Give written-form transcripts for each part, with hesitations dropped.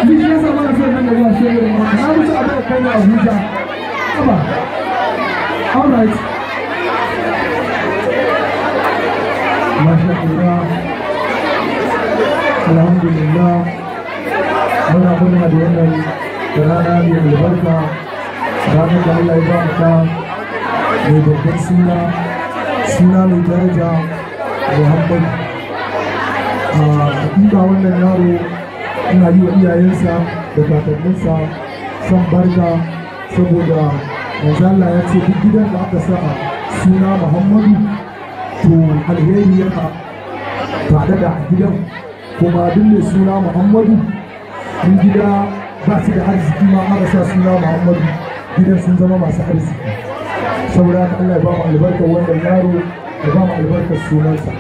Ni shi yasa ba na son nan da zuwa shekarun maka. Na musu abin da kai na Abuja. Haba. All right. Masha Allah. Alhamdulillah. Muna murna da wannan rana mai albarka. Ranar da Allah ya ba mu ta mai babban suna, suna mai daraja Muhammadu. A hakika wannan yaro ina yi wa iyayensa da kakanninsa son barka saboda manzo Allah ya ce duk gidan da aka sa suna Muhammadu to alheri yana faɗaɗa a gidan, kuma duk mai suna Muhammadu in gida ba su da arziki ma aka sa suna Muhammadu gidan sun zama masu arziki. Saboda haka Allah ya ba mu albarkar wannan yaro, ya ba mu albarkar sunansa.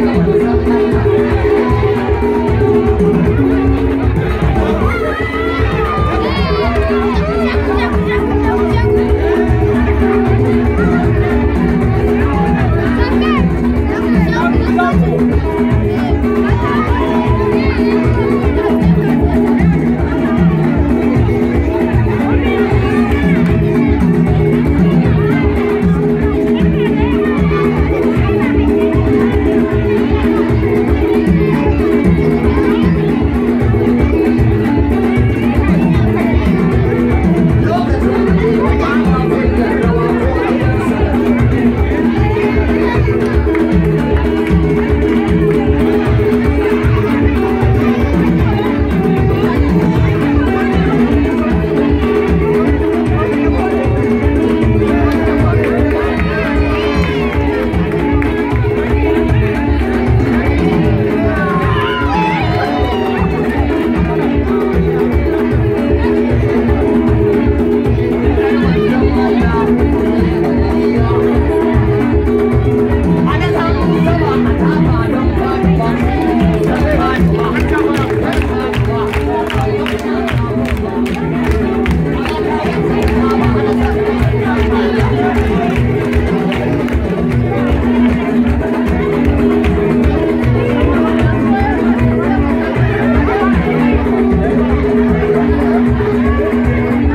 Thank you.